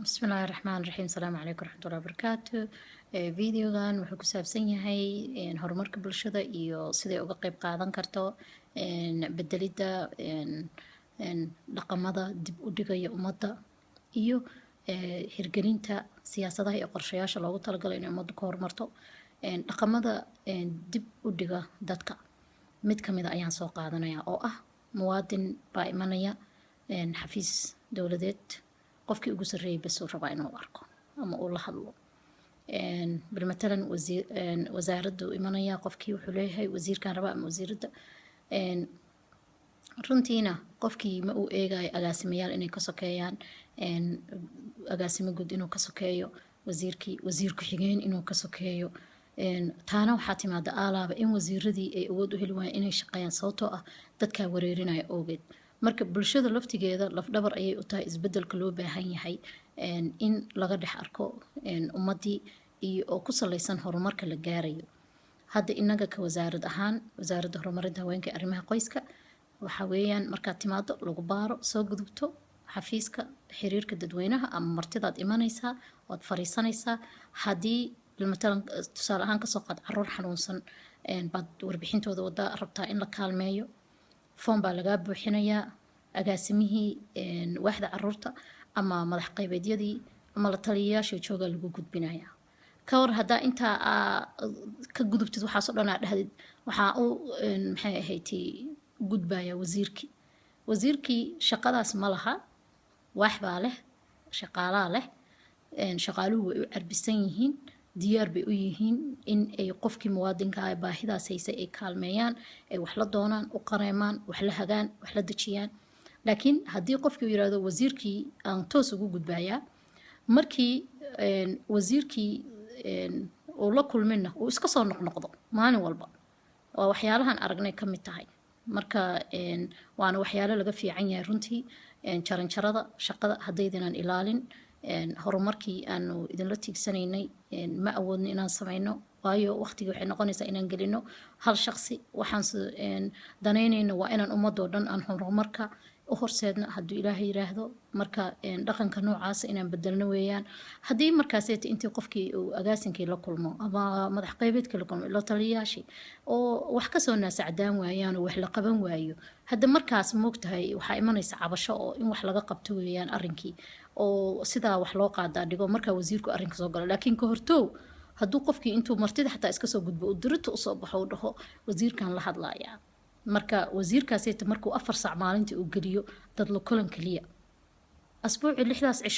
Bismillaahi Raxmaani Raxiim. Asalaamu calaykum waraxmatullahi wabarakaatu. Videogan wuxuu ku saabsan yahay horumarka bulshada iyo siday uga qeyb qaadan karto bedelidda dhaqamada dib u dhigaya ummadda iyo hirgelinta siyaasadaha iyo qorshayaasha loogu talagalay inay ummaddu ka horumarto. Dhaqamada dib u dhiga dadka mid kamid a ayaan soo qaadanaya, oo ah muwaadin baa imanaya xafiis dowladeed. Qofkii ugu sarreeyay bas uu rabaa inuu arko ama uu la hadlo. Bilmatalan, wasiir wasaaraddu imanaya. Qofkii wuxuu leeyahay, "Wasiirkaan rabaa," ama wasiiradda. Runtiina qofkii ma uu eegayo agaasimayaal inay ka sokeeyaan, agaasimo guud inuu ka sokeeyo wasiirkii, wasiir ku-xigeen inuu ka sokeeyo. Taana waxaa timaada aalaaba in wasiiradii ay awood u heli waayeen inay shaqeeyaan, sababtoo ah dadkaa wareerinaya awgeed. Marka bulshada laftigeeda lafdhabar ayay u tahay isbedelka loo baahan yahay in laga dhex arko ummadii iyo oo ku saleysan horumarka la gaarayo. Hadda inaga ka wasaarad ahaan, Wasaaradda Horumarinta Haweenka iyo Arrimaha Qoyska, waxa weeyaan markaad timaado, lagu baaro, soo gudubto xafiiska xiriirka dadweynaha ama martidaad imanaysaa, waad fariisanaysaa. Haddii matalan, tusaale ahaan, kasoo qaad caruur xanuunsan baad warbixintooda wadaa, rabtaa in la kaalmeeyo, foom baa lagaa buuxinayaa. Agaasimihii waaxda caruurta ama madax qaybeedyadii ama la taliyayaashii joogaa lagu gudbinayaa. Ka war haddaa intaa aa ka gudubtid waxaasoo dhan, aa dhahdid waxaa u maxay ahayd, gudbaya wasiirkii. Wasiirkii shaqadaas ma laha, waax baa leh, shaqaalaa leh. Shaqaaluhu way u carbisan yihiin, diyaar bay u yihiin in ay qofkii muwaadinka ah baahidaas haysay ay kaalmeeyaan, ay wax la doonaan, u qareemaan, wax la hagaan, wax la dejiyaan. Laakiin haddii qofkii uu yirahdo, "Wasiirkii aan toos ugu gudbayaa," markii wasiirkii uu la kulmina, uu iska soo noqnoqdo maalin walba. Waa waxyaalahan aragnay ka mid tahay. Marka waana waxyaalo laga fiican yahay runtii. Jaranjarada shaqada haddaydanaan ilaalin, horumarkii aanu idinla tiigsanaynay ma awoodno inaan samayno, waayo waqtigii waxay noqonaysaa inaan gelino hal shaqsi. Waxaan danaynayno waa inaan ummadoo dhan aan horumarka u horseedno, hadduu Ilaahay yiraahdo. Marka dhaqanka noocaasa inaan bedelno weeyaan. Haddii markaaseeta intii qofkii uu agaasinkii la kulmo ama madax qeybeedkii la kulmo, la taliyayaashii, oo wax kasoo naasacdaan waayaan oo wax la qaban waayo, hadda markaas moogtahay waxaa imanaysa cabasho oo in wax laga qabto weeyaan arrinkii, oo sidaa wax loo qaadaa dhigo markaa wasiirku arrinka soo galo. Laakiin ka hortow, hadduu qofkii intuu martida xataa iska soo gudbo, uu dirito usoo baxo, uu dhaho, "Wasiirkan la hadlayaa," marka wasiirkaaseyta markuu 4 saac maalintii uu geliyo dad la kulan keliya, asbuucii 6daas cisho.